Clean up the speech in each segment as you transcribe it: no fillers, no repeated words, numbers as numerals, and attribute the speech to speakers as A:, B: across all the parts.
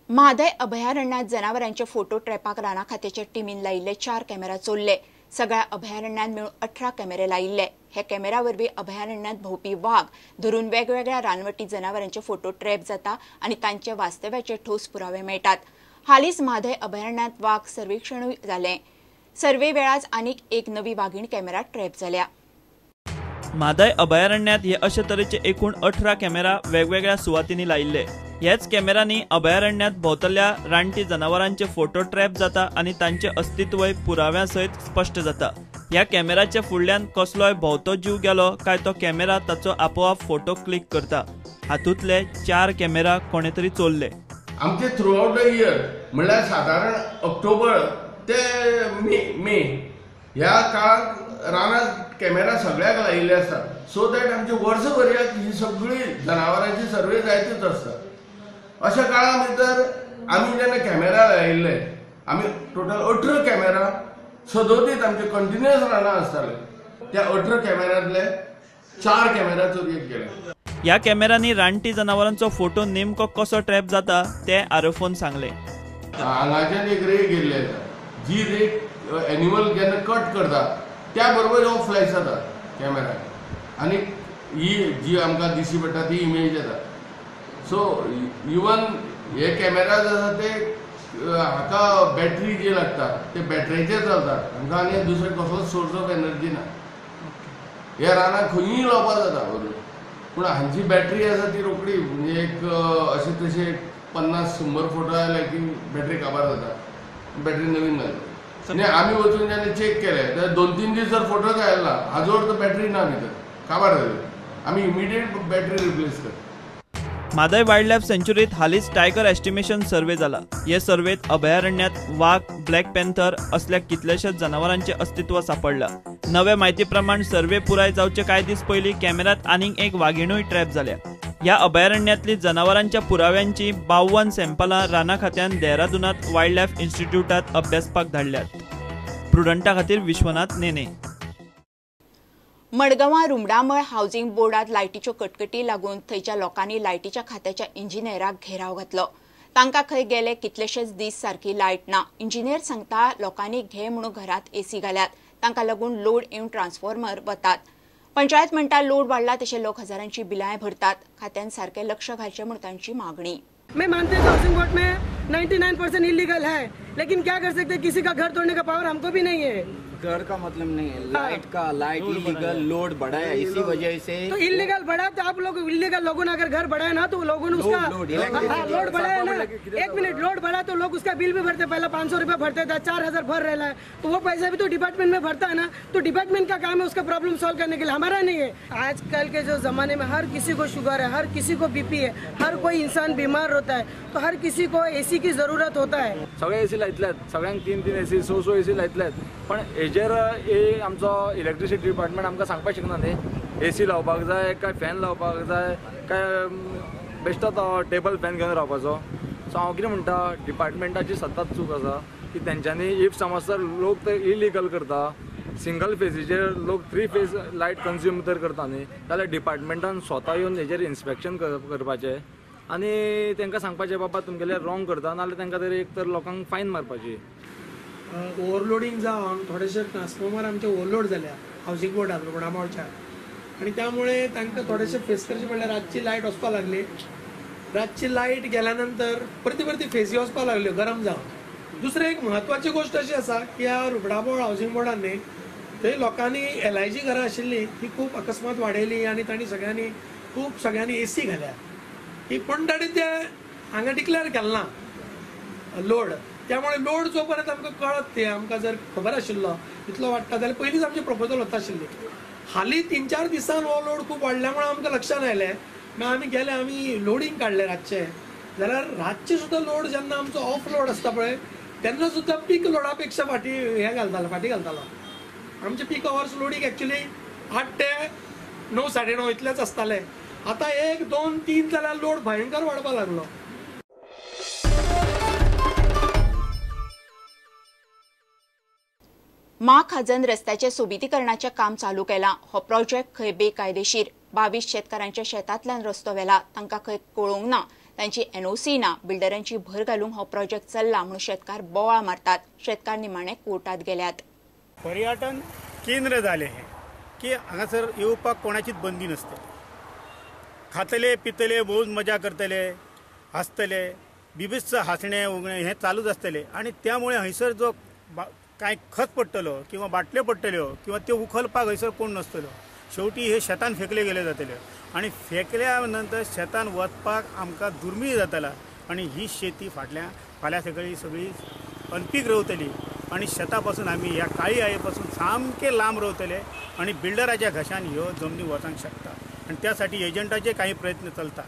A: म्हादय अभयारण्यात जनावरांचे फोटो ट्रॅपाक राना खात्याच्या टिमीन लायिल्ले 4 कॅमेरा चोरले. सगळ्या अभयारण्यात मेळून 18 कॅमेरे लायिल्ले. हे कॅमेरा वरवीं अभयारण्यात भोंवपी वाग धरून वेगवेगळ्या रानवटी जनावरांचे फोटो ट्रॅप जाता आनी तांचे वास्तव्याचे ठोस पुरावे मेळटात. हालींच म्हादय अभयारण्यात वाग सर्वेक्षणूय जालें. सर्वे वेळाच आनीक एक नवी वागीण कॅमेरा ट्रॅप जाल्या.
B: म्हादय अभयारण्यात हे अशे तरेचे एकूण 18 कॅमेरा वेगवेगळ्या सुवातींनी लायिल्ले. ह्याच कॅमेरांनी अभयारण्यात भोंवतल्या रानटी जनावरांचे फोटो ट्रॅप जाता आनी तांचे अस्तित्वय पुराव्या सयत स्पश्ट जाता. ह्या कॅमेराच्या फुडल्यान कसलोय भोंवतो जीव गेलो काय तो कॅमेरा ताचो आपोआप फोटो क्लिक करता. हातूंतले 4 कॅमेरा कोणे तरी चोरले.
C: आमचे थ्रू आउट the year म्हणल्यार सादारण ऑक्टोबर ते मे ह्या काळात रानात कॅमेरा सगळ्याक लायिल्ले आसतात. सो that आमचे वर्सभरयाक ही सगळी जनावरांची सर्वे जायतच आसता. अशा काळा भितर आमी जेन्ना कॅमेरा लायिल्ले आमी टोटल 18 कॅमेरा सदोदीत आमचे कंटिन्युअस रानां आसताले. त्या 18 कॅमेरांतले 4 कॅमेरा चोरयेक गेले.
B: ह्या कॅमेरांनी रानटी जनावरांचो फोटो नेमको कसो ट्रॅप जाता ते आरोफोन सांगले.
C: हांगाच्यान एक रे गेल्ली आसा, जी रे एनिमल जेन्ना कट करता त्या बरोबर हो फ्लॅश जाता कॅमेरा आनी ही जी आमकां दिश्टी पडटा ती इमेज येता. सो इवन हे कॅमेराज आसा ते हाका बॅटरी जी लागता ते बॅटरीचेर चलतात. हांकां आनी दुसरे कसलोच सोर्स ऑफ एनर्जी ना. हे रानाक खंयूय लावपाक जाता व्हरून, पूण हांची बॅटरी आसा ती रोखडी म्हणजे एक अशें तशें 50-100 फोटो आयले की बॅटरी काबार जाता, बॅटरी नवीन घालता. आनी आमी वचून जेन्ना चॅक केले जाल्यार 2-3 दीस जर फोटोच आयला ना हाजो अर्थ बॅटरी ना, भितर काबार जाली. आमी इमिडिएट बॅटरी रिप्लेस करता.
B: म्हादय वायल्ड लायफ सँच्युरीत हालींच टायगर एस्टिमेशन सर्वे जाला. हे सर्वेत अभयारण्यात वाग, ब्लॅक पॅन्थर असल्या कितल्याशाच जनावरांचे अस्तित्व सापडला. नवे म्हायती प्रमाण सर्वे पुराय जावचे कांय दीस पयलीं कॅमेरात आनीक एक वागिणूय ट्रॅप जाल्या. ह्या अभयारण्यांतली जनावरांच्या पुराव्यांची 52 सॅम्पलां राना खात्यान देहरादूनात वायल्ड लायफ इन्स्टिट्यूटात अभ्यासपाक धाडल्यात. प्रुडंटा खातीर विश्वनाथ नेने.
A: मडगांवां रुमडामळ हावसिंग बोर्डात लायटीच्यो कटकटी लागून थंयच्या लोकांनी लायटीच्या खात्याच्या इंजिनियराक घेराव घातलो. तांकां खंय गेले कितलेशेच दीस सारकी लायट ना. इंजिनियर सांगता लोकांनी घे म्हणून घरात एसी घाल्यात, तांकां लागून लोड येवन ट्रान्सफॉर्मर वतात. पंचायत म्हणटा लोड वाडला तशे लोक हजारांची बिलांय भरतात. खात्यान सारकें लक्ष घालचें म्हूण तांची मागणी.
D: मैं मानते हैं हाउसिंग बोर्ड में 99% इलीगल है, लेकिन क्या कर सकते हैं, किसी का घर तोड़ने का पावर हमको भी नहीं है.
E: घर का मतलब नहीं है, लाइट का लाइट इलीगल लोड बढ़ा है इसी वजह से.
D: तो इलीगल बढ़ा तो आप लोग इलीगल लोगों ने अगर घर बढ़ाया ना तो लोगों ने उसका लोड बढ़ाया ना. एक मिनट, लोड बढ़ा तो लोग उसका बिल भी भरते, पहले 500 रुपये भरते थे, 4000 भर रहा है, तो वो पैसा भी तो डिपार्टमेंट में भरता है ना. तो डिपार्टमेंट का काम है उसका प्रॉब्लम सॉल्व करने के लिए, हमारा नहीं है. आजकल के जो जमाने में हर किसी को शुगर है, हर किसी को बीपी है, हर कोई इंसान बीमार होता है, तो हर किसी को एसी की जरूरत होता है.
F: सगळे एसी लायतल्यात, सगळ्यांक 3-3 एसी, 6-6 एसी लायतल्यात, पण हेजेर आमचो इलेक्ट्रिसिटी डिपार्टमेंट आमकां सांगपाक शकना न्ही, एसी लावपाक जाय काय फॅन लावपाक जाय काय बेश्टो तो टेबल फॅन घेवन रावपाचो. सो हांव कितें म्हणटा, डिपार्टमेंटाची सतत चूक आसा की तेंच्यांनी if समज तर लोक तर इलिगल करता, सिंगल फेजीचेर लोक 3 फेज लायट कंज्यूम तर करता न्ही, जाल्यार डिपार्टमेंटान स्वता येवन हेजेर इन्स्पेक्शन करपाचें आनी तांकां सांगपाचें बाबा तुमगेलें रॉंग करता, नाजाल्यार तांकां तरी एक तर लोकांक फायन मारपाची.
G: ओव्हरलोडींग जावन थोडेशे ट्रान्सफॉर्मर आमचे ओव्हरलोड जाल्या हावसिंग बोर्डान रुमडामळच्या, आनी त्यामुळे तांकां थोडेशे फेस करचे पडले. रातची लायट वचपाक लागली, रातची लायट गेल्या नंतर परती परती फेसी वचपाक लागल्यो गरम जावन. दुसरें एक म्हत्वाची गोश्ट अशी आसा की ह्या रुमडामळ हावसिंग बोर्डान न्ही थंय लोकांनी LIG घरां आशिल्लीं ती खूब अकस्मात वाडयली आनी तांणी सगळ्यांनी खूब सगळ्यांनी एसी घाल्या ही, पूण तांणी ते हांगा डिक्लेअर केलें ना लोड. त्यामुळे लोड जो पर्यंत आमकां कळत ते आमकां जर खबर आशिल्लो इतलो वाडटा जाल्यार पयलींच आमची प्रपोजल वता आशिल्ली. हालीं 3-4 दिसान हो लोड खूब वाडल्या मुळे आमकां लक्षांत आयलें. मागीर आमी गेले, आमी लोडींग काडलें रातचें, जाल्यार रातचें सुद्दां लोड जेन्ना आमचो ऑफ लोड आसता पळय तेन्ना सुद्दां पीक लोडा पेक्षा फाटीं हें घालतालो, फाटीं घालतालो. आमचे पीक अवर्स लोडींग एक्चुअली 8 ते 9, 9:30 इतलेच आसताले. आतां 1, 2, 3 जाल्यार लोड भयंकर वाडपाक लागलो.
A: मा खाजन रस्त्याचे सोबितीकरणाचें काम चालू केलां. हो प्रोजेक्ट खंय बेकायदेशीर. 22 शेतकारांच्या शेतांतल्यान रस्तो व्हेला, तांकां खंय कळोवंक ना. तांची एनओसी ना. बिल्डरांची भर घालूंक हो प्रोजेक्ट चल्ला म्हणून शेतकार बोवाळ मारतात. शेतकार निमाणे कोर्टात गेल्यात.
H: पर्यटन केंद्र जालें हें की हांगासर येवपाक कोणाचीच बंदी नासता. खातले पितले, भोव मजा करतले, हांसतले, बिबित्स हांसणे उगणे हें चालूच आसतलें आनी त्यामुळे हंयसर जो कांय खत पडटलो किंवा बाटल्यो पडटल्यो किंवा त्यो उखलपाक हंयसर कोण नासतलो. शेवटी हे शेतान फेकले गेले जातले आनी फेकल्या नंतर शेतान वचपाक आमकां दुर्मीळ जातला आनी ही शेती फाल्यां सगळी सगळी अनपीक रवतली आनी शेता पासून आमी ह्या काळी आये पासून सामके लांब रवतले आनी बिल्डराच्या घशान ह्यो जमनी वचोंक शकता आनी त्या साठी एजंटाचे काही प्रयत्न चलता.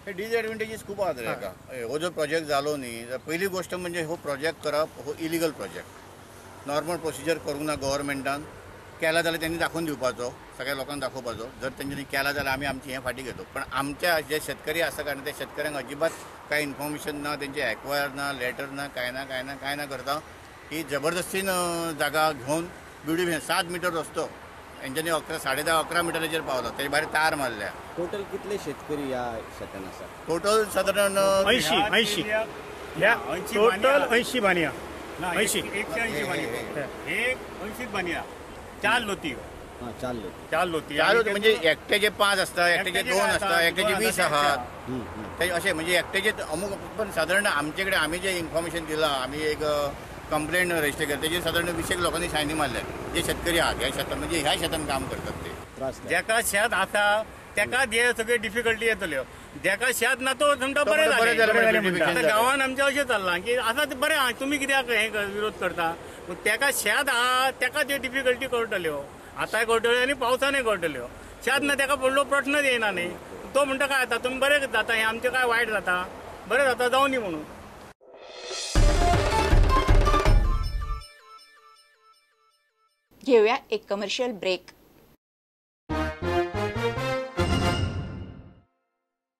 I: हे डिसएडवांटेजीस खूब आहात रे हाका. हो जो प्रोजेक्ट जालो न्ही, पयली गोश्ट म्हणजे हो प्रोजेक्ट करप हो इलिगल प्रोजेक्ट. नॉर्मल प्रोसिजर करूंक ना गव्हर्मेंटान. केला जाल्यार तेंणी दाखोवन दिवपाचो, सगळ्या लोकांक दाखोवपाचो. जर तेंच्यांनी केला जाल्यार आमी आमची हें फाटीं घेतो. पण आमच्या जे शेतकरी आसा कारण त्या शेतकऱ्यांक अजिबात कांय इन्फॉर्मेशन ना, तेंचे एक्वायर ना, लेटर ना, कांय ना कांय ना कांय ना करता ही जबरदस्तीन जागा घेवन बिल्डींग 7 मिटर रस्तो हेंच्यांनी 11, 10.5, 11 मिटराचेर पावला. तेजे भायर तार मारल्या.
E: टोटल कितले शेतकरी ह्या शेतान आसा?
I: टोटल सादारण
H: 80 टोटल 80 बानिया. 80 180 बानिया, 4 लोती.
E: 4 लोती
I: म्हणजे एकट्याचे 5 आसता, एकट्याचे 2 आसता, एकट्याचे 20 आहात. ते अशें म्हणजे एकट्याचे अमूक. पण सादारण आमचे कडेन आमी जे इन्फॉर्मेशन दिलां, आमी एक कंप्लेंट रजिस्टर केली, तेजेर सादारण 20 लोकांनी सायनी मारल्यात जे शेतकरी आहात ह्या शेतान, म्हणजे ह्या शेतान काम करतात ते.
H: जेका शेत आसा तेका हे सगळे डिफिकल्टी येतल्यो, जेका शेत ना तो म्हणटा बरें जालें. आतां गांवान आमचें अशें चल्लां की आसा तें बरें आहा, तुमी कित्याक हें विरोध करता? तेका शेत आहा तेका त्यो डिफिकल्टी कळटल्यो, आतांय कळटल्यो आनी पावसानय कळटल्यो. शेत ना तेका व्हडलो प्रश्नच येयना न्ही. तो म्हणटा काय जाता तुमी बरें जाता, हें आमचें काय वायट जाता, बरें जाता जावं न्ही म्हणून.
A: घेऊया एक कमर्शियल ब्रेक.